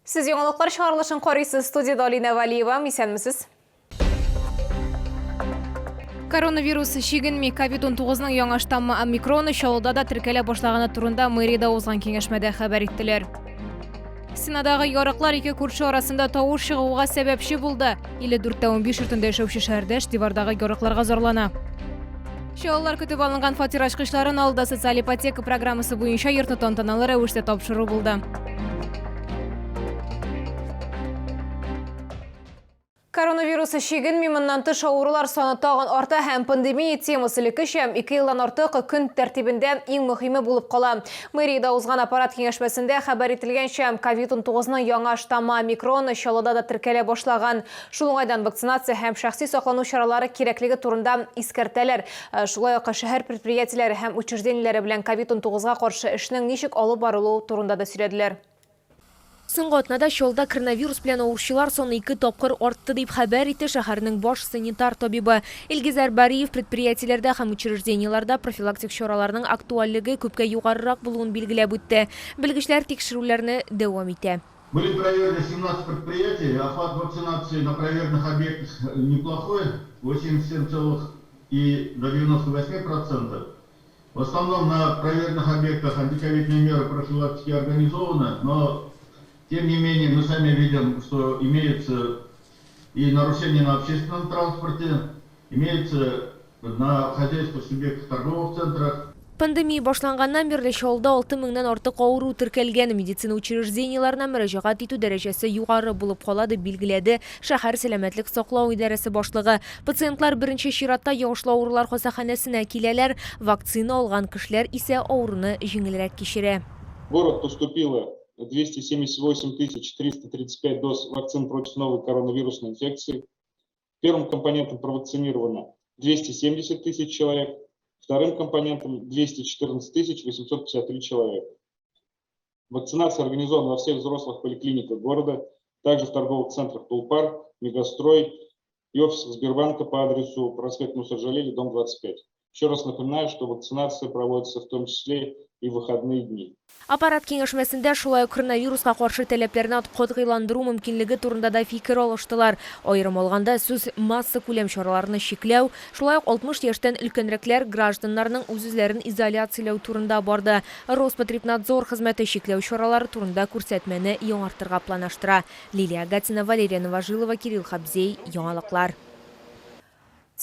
Сез яңалыклар чыгарылышын карыйсыз. Студиядә Алинә Валиева. Исәнмесез. Коронавирус чигенми. Ковид-19-ның яңа штаммы омикрон Чаллыда да теркәлә башлаганы турында мэриядә узган киңәшмәдә хәбәр иттеләр. Стенадагы ярыклар ике күрше арасында тавыш чыгуга сәбәпче булды. 54-15 йортында яшәүче шәһәрдәш дивардагы ярыкларга зарлана. Чаллылар көтеп алынган фатир ачкычларын алды. Социаль ипотека программасы буенча йортны тантаналы рәвештә тапшыру булды. Коронавирусы чигенми, моннан тыш авырулар саны тагын арта һәм пандемия темасы элеккечә ике елдан артык көн тәртибендә иң мөһиме булып кала. Мэриядә узган аппарат киңәшмәсендә хәбәр ителгәнчә, ковид-19-ның яңа штаммы омикрон Чаллыда да теркәлә башлаган. Шул уңайдан вакцинация һәм шәхси саклану чаралары кирәклеге турында искәртәләр. Шулай ук шәһәр предприятиеләре һәм учреждениеләре белән ковид-19 га каршы эшнең ничек алып барылуы турында да сөйләделәр. Соңгы атнада Чаллыда коронавирус белән авыручылар саны ике тапкыр артты, дип хәбәр итте шәһәрнең баш санитар табибы. Илгизәр Бариев предприятиеләрдә һәм учреждениеләрдә профилактик чараларның актуальлеге күпкә югарырак булуын билгеләп үтте. Белгечләр тикшерүләрне дәвам итә. Были проверены 17 предприятий, охват вакцинации на проверенных объектах неплохой, 87,98%. В основном на проверенных объектах антиковидные меры профилактики организованы, но тем не менее мы сами видим, что имеются и нарушения на общественном транспорте, имеются на хозяйствах субъектов торговых центрах. Пандемия башланганнан бирле Чаллыда 6 меңнән артык авыру теркәлгән. Медицина учреждениеләренә мөрәҗәгать итү дәрәҗәсе югары булып кала, дип билгеләде шәһәр сәламәтлек саклау идарәсе башлыгы. Пациентлар беренче чиратта йогышлы авырулар хастаханәсенә киләләр, вакцина алган кешеләр исә авыруны җиңелрәк кичерә. В город поступило 278 335 доз вакцин против новой коронавирусной инфекции. Первым компонентом провакцинировано 270 тысяч человек, вторым компонентом 214 853 человека. Вакцинация организована во всех взрослых поликлиниках города, также в торговых центрах «Тулпар», «Мегастрой» и офисах Сбербанка по адресу проспект Муса Джалиля, дом 25. Еще раз напоминаю, что вакцинация проводится в том числе и в выходные дни. Аппарат киңәшмәсендә шулай ук коронавируска каршы таләпләрне катгыйландыру мөмкинлеге турында да фикер алыштылар. Аерым алганда, сүз массакүләм чараларны чикләү, шулай ук 60 яшьтән өлкәнрәкләр гражданнарның үз-үзләрен изоляцияләү турында барды. Роспотребнадзор хезмәте чикләү чаралары турында күрсәтмәне яңартырга планлаштыра. Лилия Гатина, Валерия Новожилова, Кирилл Хабзей, Яңалыклар.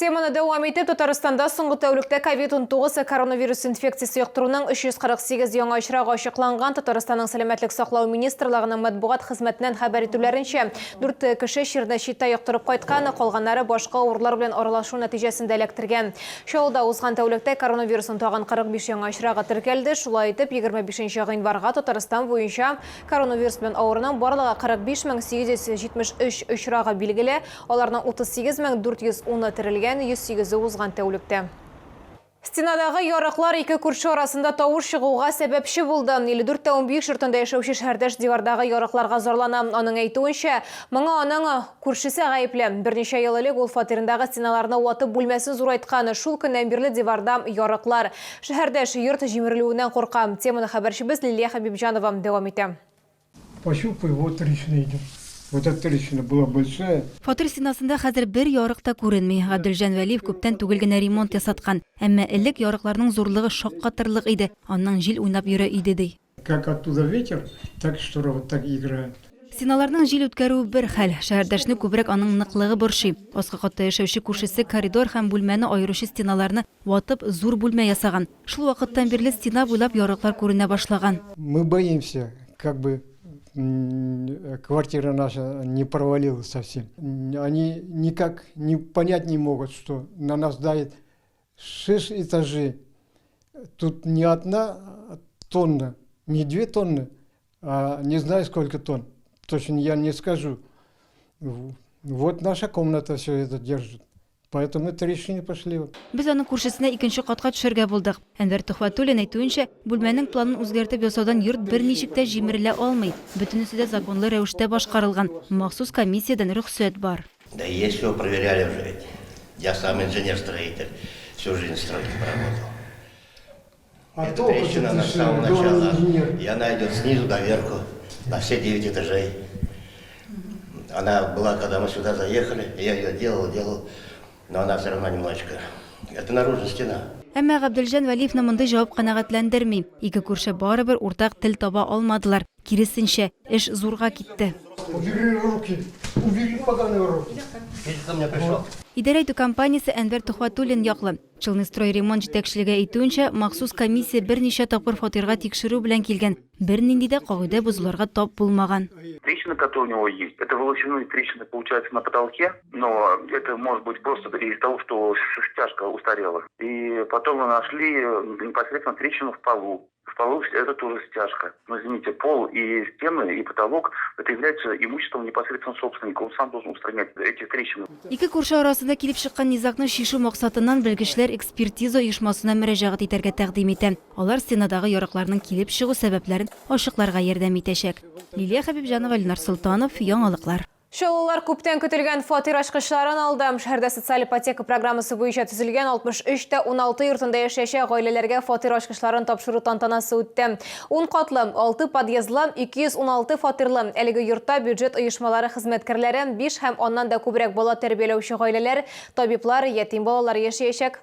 Теманы дәвам итеп, Татарстанда соңгы тәүлектә ковид-19 коронавирус инфекциясе йоктыруның 348 яңа очрагы ачыкланган. Татарстанның Сәламәтлек саклау министрлыгының матбугат хезмәтеннән хәбәр итүләренчә, дүрт кеше чирне читтә йоктырып кайткан, калганнары башка авырулар белән аралашу нәтиҗәсендә эләктергән. Чаллыда узган тәүлектә коронавирусның тагын 45 яңа очрагы теркәлде. Шулай итеп, 25 гыйнварга Татарстан буенча коронавирус белән авыруның барлыгы 45 873 очрагы билгеле. Аларның 38 410-ы терелгән, 108-е узган тәүлектә. Стенадагы ярыклар ике күрше арасында тавыш чыгуга сәбәпче булды. 54 тә 15 йортында яшәүче шәһәрдәш дивардагы ярыкларга зарлана. Аның әйтүенчә, моңа аның күршесе гаепле. Берничә ел элек ул фатирындагы стеналарны ватып бүлмәсен зурайткан. Шул көннән бирле диварда ярыклар. Шәһәрдәш йорт җимерелүеннән курка. Теманы хәбәрчебез Лилия Хәбибҗанова дәвам итә. Пощупай, вот трещина идет. Вот эта трещина была большая. Фатир стенасында хәзер бер ярык та күренми. Габделҗан Вәлиев күптән түгел генә ремонт ясаткан. Әмма элек ярыкларның зурлыгы шаккатырлык иде. Аннан җил уйнап йөри иде, ди. Как оттуда ветер, так штора вот так играет. Стеналарның җил үткәрүе бер хәл, шәһәрдәшне күбрәк аның ныклыгы борчый. Аскы катта яшәүче күршесе коридор һәм бүлмәне аеручы стеналарны ватып, зур бүлмә ясаган. Шул вакыттан бирле стена буйлап ярыклар күренә башлаган. Мы боимся, как бы квартира наша не провалилась совсем. Они никак не понять не могут, что на нас давит шесть этажей. Тут не одна тонна, не две тонны, а не знаю сколько тонн. Точно я не скажу. Вот наша комната все это держит. Поэтому трещины пошли. Без аның күршесенә икенче катка төшәргә булдык. Әнвәр Төхвәтуллин әйтүенчә, бүлмәнең планын үзгәртеп ясаудан йорт берничек тә җимерелә алмый. Бөтенесе дә законлы рәвештә башкарылган, махсус комиссиядән рөхсәт бар. Да есть все, проверяли уже ведь. Я сам инженер-строитель, всю жизнь в стройке проработал. А Эта толку трещина ты она с самого главный начала, инженер. и она идет снизу до верху. На все 9 этажей. Она была, когда мы сюда заехали, я ее делал, делал, но она все равно немножечко. Это наружная стена. Әмма Габделҗан Вәлиевны мондый җавап канәгатьләндерми. Ике күрше барыбер уртак тел таба алмадылар. Киресенчә, эш зурга китте. Убери руки! Убери поганые руки! Видите, ко мне пришел. Идарә итү компаниясе Әнвәр Төхвәтуллин яклы. Челныстройремонт җитәкчелеге әйтүенчә, махсус комиссия берничә тапкыр фатирга тикшерү белән килгән, бернинди дә кагыйдә бозуларга тап булмаган. Трещины, которые у него есть, это волосяные трещины, получается, на потолке, но это может быть просто из-за того, что стяжка устарела. И потом мы нашли непосредственно трещину в полу. В полу это тоже стяжка. Но, извините, пол и стены, и потолок, это является имуществом непосредственно собственника. Он сам должен устранять эти трещины. Ике күрше арасында килеп чыккан низагны чишү максатыннан белгечләр экспертиза оешмасына мөрәҗәгать итәргә тәкъдим итә. Алар стенадагы ярыкларның килеп чыгу сәбәпләрен ачыкларга ярдәм итәчәк. Лилия Хәбибҗанова, Ленар Солтанов, Яңалыклар. Чаллылар күптән көтелгән фатир ачкычларын алды. Шәһәрдә социаль ипотека программасы буенча төзелгән 63 тә 16 йортында яшәячәк гаиләләргә фатир ачкычларын тапшыру тантанасы үтте. Ун катлы, алты подъездлы, 216 фатирлы әлеге йортта бюджет оешмалары хезмәткәрләре, биш һәм аннан да күбрәк бала тәрбияләүче гаиләләр, табиблар, ятим балалар яшәячәк.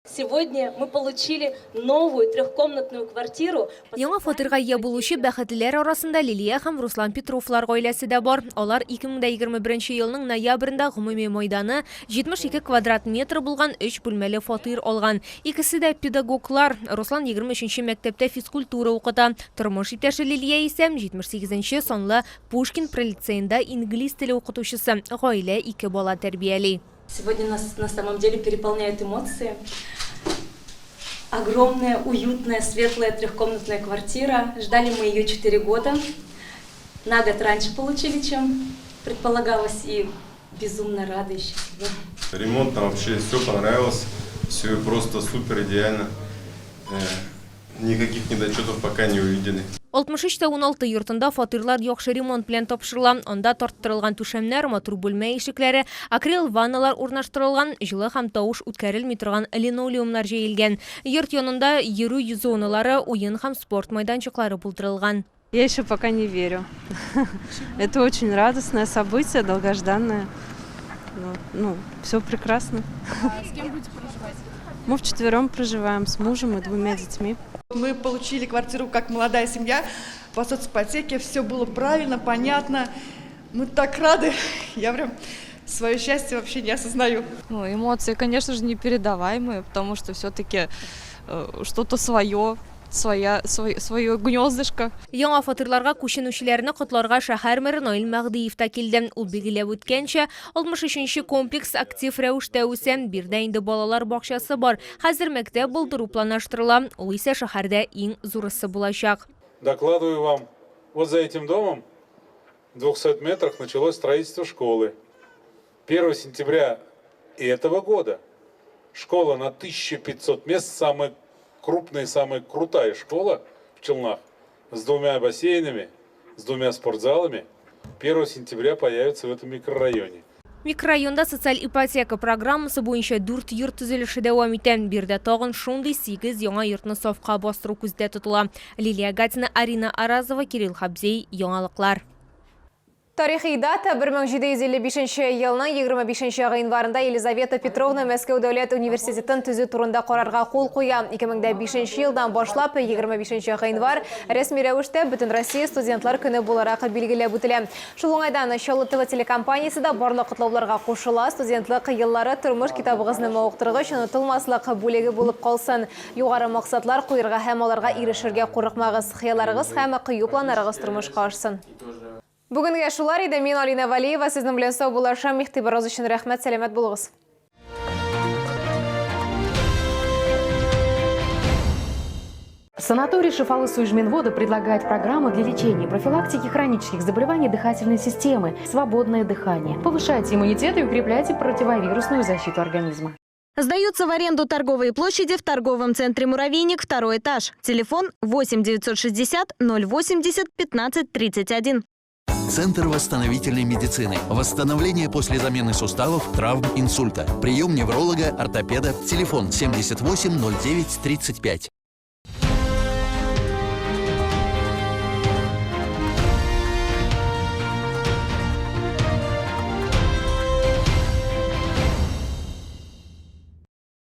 Сегодня мы получили новую трехкомнатную квартиру. Яңа фатирга ия булучы бәхетлеләр арасында Лилия һәм Руслан Петровлар гаиләсе дә бар. Алар 2021 елның ноябрендә гомуми майданы 72 квадрат метр булган өч бүлмәле фатир алган. Икесе дә педагоглар. Руслан 23 нче мәктәптә физкультура укыта. Тормыш иптәше Лилия исә 78 нче санлы Пушкин пролицеенда инглиз теле укытучысы. Гаилә ике бала тәрбияли. Сегодня нас на самом деле переполняют эмоции. Огромная, уютная, светлая трехкомнатная квартира. Ждали мы ее 4 года. На год раньше получили, чем предполагалось, и безумно рады и счастливы. Ремонт там вообще все понравилось, все просто супер идеально. Никаких недочетов пока не увидели. 63 тә 16 йортында фатирлар яхшы ремонт белән тапшырыла. Анда тарттырылган түшәмнәр, матур бүлмә ишекләре, акрил ванналар урнаштырылган, җылы һәм тавыш үткәрелми торган линолеумнар җәелгән. Йорт янында йөрү зоналары, уен һәм спорт майданчыклары булдырылган. Я еще пока не верю. Это очень радостное событие, долгожданное. Ну, все прекрасно. А с кем будете проживать? Мы вчетвером проживаем с мужем и двумя детьми. Мы получили квартиру как молодая семья по соципотеке. Все было правильно, понятно. Мы так рады. Я прям свое счастье вообще не осознаю. Ну, эмоции, конечно же, непередаваемые, потому что все-таки что-то свое, своя, свое, свое гнездышко. Яңа фатирларга күченүчеләрне котларга шәһәр мэры Наил Мәһдиев та килде. Ул билгеләп үткәнчә, 63 нче комплекс актив рәвештә үсә. Биредә инде балалар бакчасы бар. Хәзер мәктәп булдыру планлаштырыла. Ул исә шәһәрдә иң зурысы булачак. Докладываю вам, вот за этим домом в 200 метрах началось строительство школы. 1 сентября этого года школа на 1500 мест, самая крупная и самая крутая школа в Челнах, с двумя бассейнами, с двумя спортзалами, 1 сентября появится в этом микрорайоне. Микрорайонда социаль ипотека программасы буенча дүрт йорт төзелеше дәвам итә. Биредә тагын шундый сигез яңа йортны сафка бастыру күздә тотыла. Лилия Гатина, Арина Аразова, Кирилл Хабзей, Яңалыклар. Тарихи дата 1755 елның 25 гыйнварында Елизавета Петровна Мәскәү дәүләт университетын төзү турында карарга кул куя. 2005 елдан башлап 25 гыйнвар рәсми рәвештә Бөтенроссия студентлар көне буларак билгеләп үтелә. Шул уңайдан Чаллы ТВ телекомпаниясе дә барлык котлауларга кушыла. Студентлык еллары тормыш китабыгызның мавыктыргыч, онытылмаслык бүлеге булып калсын. Югары максатлар куерга һәм аларга ирешергә курыкмагыз. Хыялларыгыз һәм кыю планнарыгыз тормышка ашсын. Бүгенгә шулар иде. Мин Алина Валиева сезнең белән саубуллашам. Игътибарыгыз өчен рәхмәт. Сәламәт булыгыз. Санаторий Шифалы Суижминвода предлагает программу для лечения и профилактики хронических заболеваний дыхательной системы «Свободное дыхание». Повышайте иммунитет и укрепляйте противовирусную защиту организма. Сдаются в аренду торговые площади в торговом центре «Муравейник», второй этаж. Телефон 8 960 080 15 31. Центр восстановительной медицины. Восстановление после замены суставов, травм, инсульта. Прием невролога, ортопеда. Телефон 78 09 35.